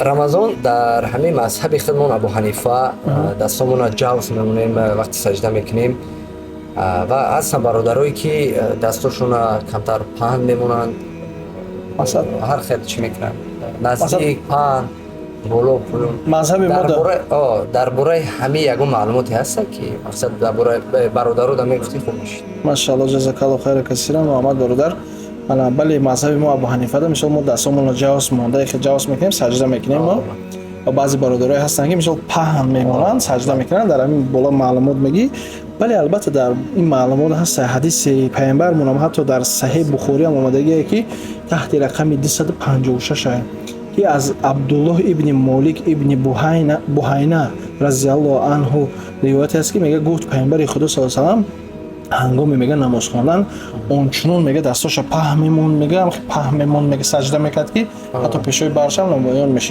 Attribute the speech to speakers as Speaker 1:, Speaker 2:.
Speaker 1: Рамазон, дар ҳамин мазҳаби худмон, Абу Ҳанифа, дастомона ҷавз мемонем, вақти саҷда мекунем, ва ҳастанд бародарое, ки дастошона камтар паҳн мемонанд.
Speaker 2: Масалан?
Speaker 1: Ҳар хел чӣ мекунанд, наздик, паҳн, боло, поён.
Speaker 2: Мазҳаби мо
Speaker 1: Дар бораи ҳамин ягон маълумоте ҳаста, ки мақсад дар бораи бародаро да мегуфтӣ, хуб мешид.
Speaker 2: Машаалло, ҷазакалло хайра касира, Муҳаммад бародар. Ана, бале, мазҳаби мо, Абу Ҳанифада, мисол, мо дастомонро ҷавз монда, хе ҷавз мекунем, саҷда мекунем мо. Ва баъзе бародарое ҳастанд, ки, мисол, паҳн мемонанд, саҷда мекунанд. Дар ҳамин боло маълумот мегӣ. Бале, албатта, дар ин маълумот ҳаст. Ҳадиси пайғамбармонам ҳатто дар Саҳеҳ Бухориам омадагие, ки таҳти рақами 256, ки аз Абдуллоҳ ибни Молик ибни Буҳайна разиаллоҳу анҳу ривояте аст, ки мега, гуфт: «Пайғамбари Худо са салам ҳангоме, мега, намоз хондан ончунон, мега, дастоша паҳн мемонд, мега, паҳн мемонд, мега, саҷда мекард, ки ҳатто пешои баршам намоён мешид».